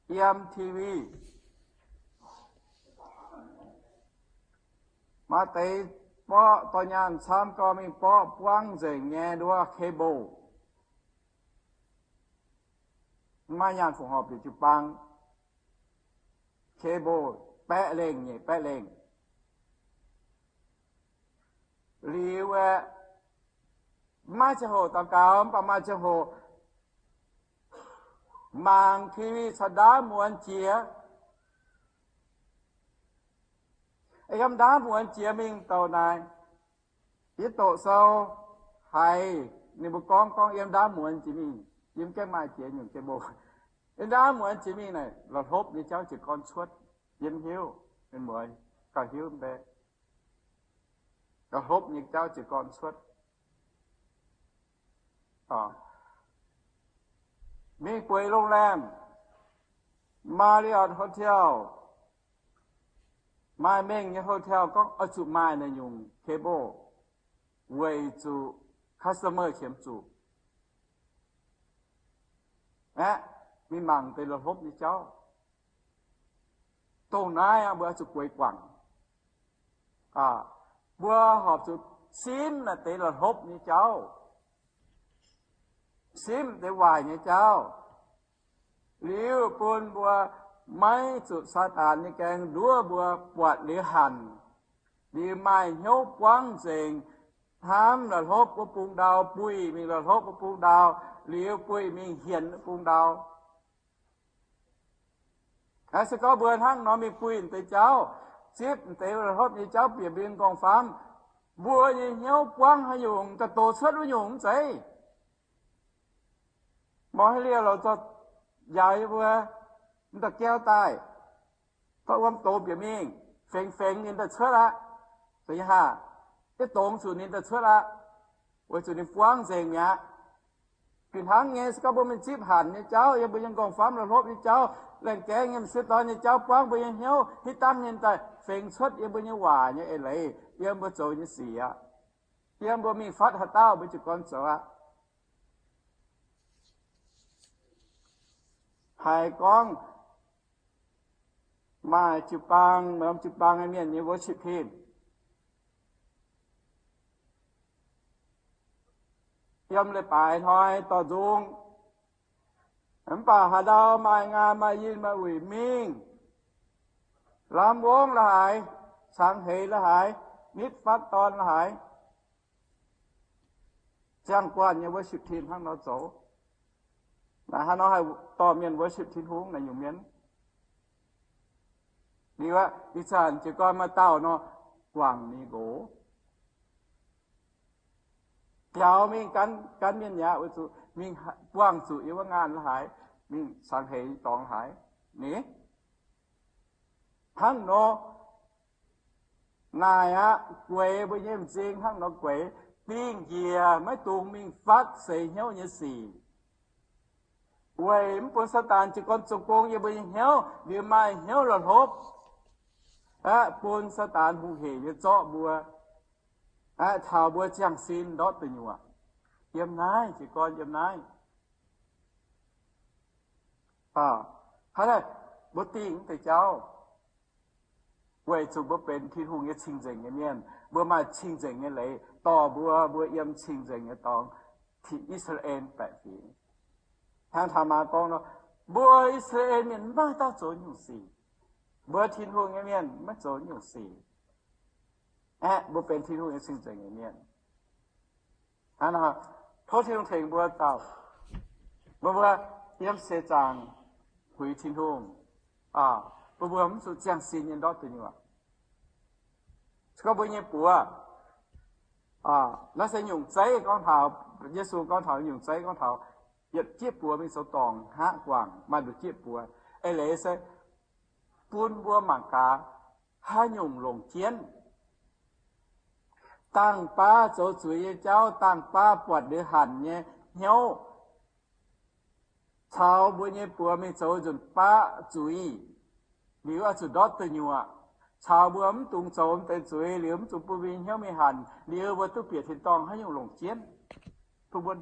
yiem T V. Maaih deix borqv dorh nyaanh camv gau mingh borqv buangv nzengc nyei nduov cable. Maiv maaih nyaanh fongc horc bieqc jiu-baang. Cable baeqv lengh nyei, baeqv lengh. Liuz aeqv, maiv maaih ziangh hoc daux gaux, mv baac maaih ziangh hoc mangc T V caux ndaamv muonz jiex. Yiem ndaamv muonz jiex mingh douc naaic, yie doqc sou haiz ninh mbuo gorngv, gorngv yiem ndaamv muonz jiex mingh, yiem gaengh maaih jiex nyungc cable. Yiem ndaamv muonz jiex mingh naaic, la'hlopv nyei jauv jiez gorn cuotv. Yie mv hiuv, mienh muoz gauh hiuv mv bei. La'hlopv nyei jauv jiez gorn cuotv. Mingh bueix โรงแรม, Marriott Hotel, maaih mengh nyei hotel gorngv oix zuqc maaih naaiv nyungc cable weic zuqc customer qiemx zuqc. Aeqv, mingh mangc deix la'hlopv nyei jauv. Dongh naaiv aqv, mbuo oix zuqc gueix guangc. Mbuo horpc zuqc simv naaiv deix la'hlopv nyei jauv, simv deix waaic nyei jauv, liuz bun mbuo maiv zuqc Saadaan nyei gaeng nduov mbuo buatc liuz hanc, liuz maaih hnyouv buangv nzengc, hnamv la'hlopv wuov bung ndau, buih mingh la'hlopv wuov bung ndau, liuz buih mingh hienx wuov bung ndau. Naaiv se gorngv mbuo hnangv nor mingh buih deix jauv, zipv deix la'hlopv nyei jauv bieqc mbuo nyei m'nqorngv-famv, mbuo nyei hnyouv buangv haaix nyungc, da'doz cuotv wuov nyungc mv zeiz. Mor haaix liuz lorz zorqv njaaux yie mbuo m'dauh jauv daaih, dorh wuom doz bieqc mingh, fengx fengx ninh daaih cuotv aqv. Aa, yietv dongz zuqc ninh daaih cuotv aqv, weic zuqc ninh buangv nzengc mi'aqv. Fih hnangv nyei, se gorngv mbuo mingh zipv hanc nyei jauv, yiem mbuo nyei m'nqorngv-famv la'hlopv nyei jauv, laengh gaengh nyei m'sieqv dorn nyei jauv buangv mbuo nyei hnyouv, hitv dangh ninh daaih fengx cuotv yiem mbuo nyei waac nyei eix leiz, yiem mbuo zoux nyei sic aqv. Yiem mbuo mingh fatv haaix dauh mbuo jiez gorn zoux aqv. Haiz gorngv maaih jiu-baang, maaih norm jiu-baang nyei mienh nyei worship team yiem leiz-baaix hnoi dorh nzung. Mv baac haaix ndau maaih ngaanh maaih yinh maaih wuic mingh, lamh wongv la'haaix, cangx heix la'haaix, nitv fatv dorn la'haaix, ziangh guanh nyei worship team hnangv nor zoux. Naaiv hnangv nor haih dorh mienh worship Tin-Hungh naaiv nyungc mienh. Liuz aqv, ih zanc jiez gorn maaih dauh nor, guangc ninh nqox, biaux mingh gan, gan mienh mi'aqv, weic zuqc mingh buangh zuqc yiem wuov ngaanh la'haaix, mingh cangx heix dorngx la'haaix. Ninh hnangv nor naaic aqv, gueix mbuo nyei m'zing hnangv nor gueix, dingh njiec maiv dungx mingh fatv seix hnyouv nyei sic, weic mv bun Saadaan jiez gorn zoux gong yiem mbuo nyei hnyouv, liuz maaih hnyouv la'hlopv, aeqv, bun Saadaan hungh heic nyei zorqv mbuo, aeqv, taux mbuo ziangh sin ndortv deic nyuoqc. Yiem naaiv, jiez gorn yiem naaiv. Hnangv naaiv, mbuo dingh deix jauv weic zuqc mbuo benx Tin-Hungh nyei cing-nzengc nyei mienh. Mbuo maaih cing-nzengc nyei leiz dorh mbuo, mbuo yiem cing-nzengc nyei dorngx, I^saa^laa^en baeqc fingx. Hnangv Taamaa gorngv nor, mbuo I^saa^laa^en mienh maiv dauh zoux nyungc sic. Mbuo Tin-Hungh nyei mienh maiv zoux nyungc sic. Aeqv, mbuo benx Tin-Hungh nyei cing-nzengc nyei mienh. Hnangv naaic, tov Tin-Hungh tengx mbuo dauh, mbuo, mbuo yiem seix zaangc puix Tin-Hungh, bun mbuo mv zuqc ziangh sin nyei ndortv deic nyuoqc. Se gorngv mbuo nyei buoz, naaiv se nyungc zeiv gorngv taux, Yesu gorngv taux nyungc zeiv gorngv taux, yietc jieqv buoz mingh zoux dorngc hngaqv guangc maaih nduqc jieqv buoz. Eix leiz se bun mbuo mangc gaax haaix nyungc longc jienv. Dangh baav zoux zuiz nyei jauv, dangh baav buatc liuz hanc nyei hnyouv, caux mbuo nyei buoz mingh zoux nzunc baav zuiz, liuz oix zuqc ndortv deic nyuoqc. Caux mbuo mv dungx zoux deix zuiz, liuz mv zuqc bun mbuo nyei hnyouv mingh hanc, liuz mbuo duqv bieqc tin-dorngh haaix nyungc longc jienv. Bun mbuo